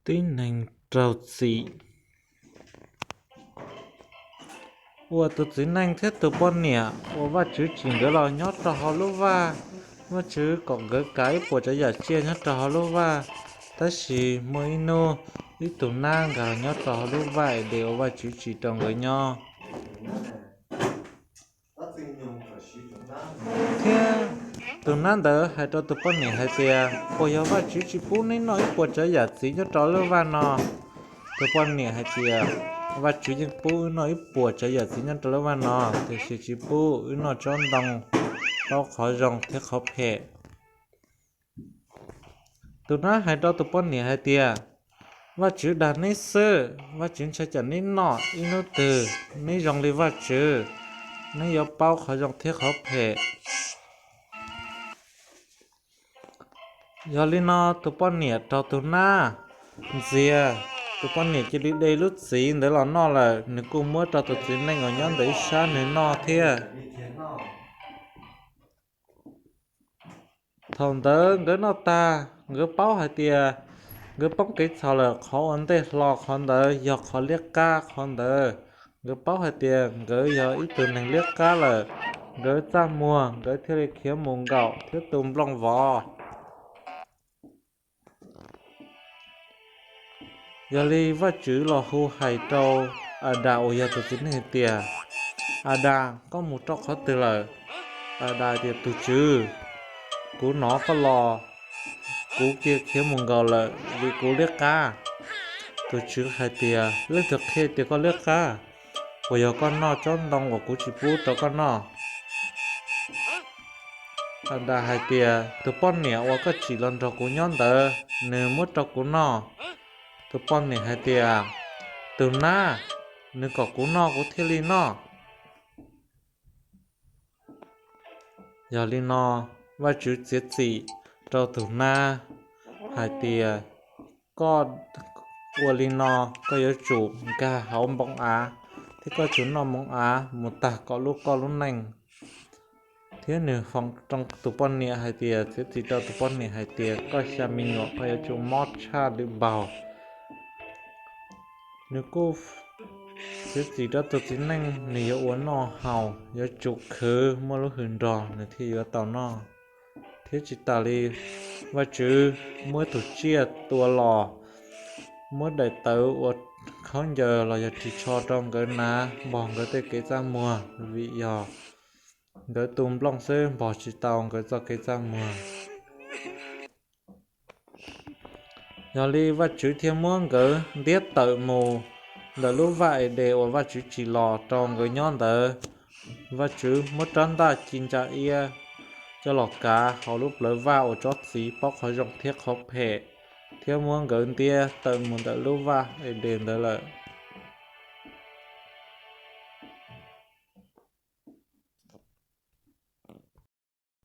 Tib neeg raug txim. Uas tus txiv neej thiab tus poj niam uas Vajtswv tsim nkawd los nyob rau hauv lub vaj, Vajtswv kom nkawd kav ib puas tsav yam tsiaj nyob rau hauv lub vaj. Tab sis muaj ib hnub, ib tug nab nkag los nyob rau hauv lub vaj Edes uas Vajtswv tsim rau nkawd nyob. Thiab tus nab ntawd hais rau tus poj niam hais tias, Puas yog Vajtswv tsis pub neb noj ib puas tsav yam txiv nyob rau lub vaj no? Tus poj niam hais tias, Vajtswv yeej pub wb noj ib puas tsav yam txiv nyob rau lub vaj no, tiam sis tsis pub wb noj tsob ntoo paub qhov zoo thiab qhov phem. Tus nab hais rau tus poj niam hais tias, Vajtswv dag neb xwb, Vajtswv ntshai tsam neb noj ib hnub twg neb zoo li Vajtswv, neb yuav paub qhov zoo thiab qhov phem. Yog li no tus poj niam raug tus nab ntxias, tus poj niam cia li de lub txiv ntawd los noj lawm, nws kuj muab rau tus txiv neej uas nyob ntawm ib sab nws noj thiab. Thaum ntawd nkawd noj tag, nkawd paub hais tias nkawd poob kev txhaum lawm, qhov ua ntej hlo qhov ntawd yog qhov liab qab qhov ntawd. Nkawd paub hais tias nkawd yog ib tug neeg liab qab lawm, nkawd txaj muag, nkawd thiaj li khiav mus nkaum thiab tu nplooj vov. Yog li Vajtswv los hu hais rau Adas uas yog tus txiv neej hais tias, Adas, koj mus rau qhov twg lawm? Adas tias, Tus tswv, kuv hnov koj los, kuv cia khiav mus nkaus lawm vim kuv liab qab. Tus tswv hais tias, Leej twg qhia tias koj liab qab? Puas yog koj noj tsob ntoo uas kuv tsis pub rau koj noj? Adas hais tias, Tus poj niam uas koj tsim los nrog kuv nyob ntawd, nws muab rau kuv noj. Tus poj niam hais tias, Tus nab, nws kom kuv noj kuv thiaj li noj. Yog li no, Vajtswv txiav txim rau tus nab hais tias, Koj ua li no, koj yuav tsum nkag hauv npoo av, thiab koj tsum noj npoo av mus tag kom lub koj lub neej. Thiab nws foom rau tus poj niam hais tias, txiav txim rau tus poj niam hais tias, Koj xya me nyuam koj yuav tsum mob tshaj lwm npaug. Nws kuj txiav txim rau tus txiv neej, nws yuav ua noj haus, yuav tsum khwv muaj lub hws nrog nws thiaj yuav tau noj. Thiab tsis tas li, Vajtswv muab tus tsiaj tua los, muab daim tawv ua khaub ncaws los yog ris tsho rau nkawd hnav npog nkawd tej kev txaj muag, vim yog nkawd tu nplooj xwb npog tsis tau nkawd txoj kev txaj muag. Yog li Vajtswv thiaj muab nkawd ntiab tawm mus ntawm lub vaj Edes uas Vajtswv tsim los rau nkawd nyob ntawd. Vajtswv muab rab ntaj ci ntsa iab coj los kav hauv lub plawv vaj uas tsob txiv paub qhov zoo thiab qhov phem, thiab muab nkawd ntiab tawm mus ntawm lub vaj Edes ntawd lawm.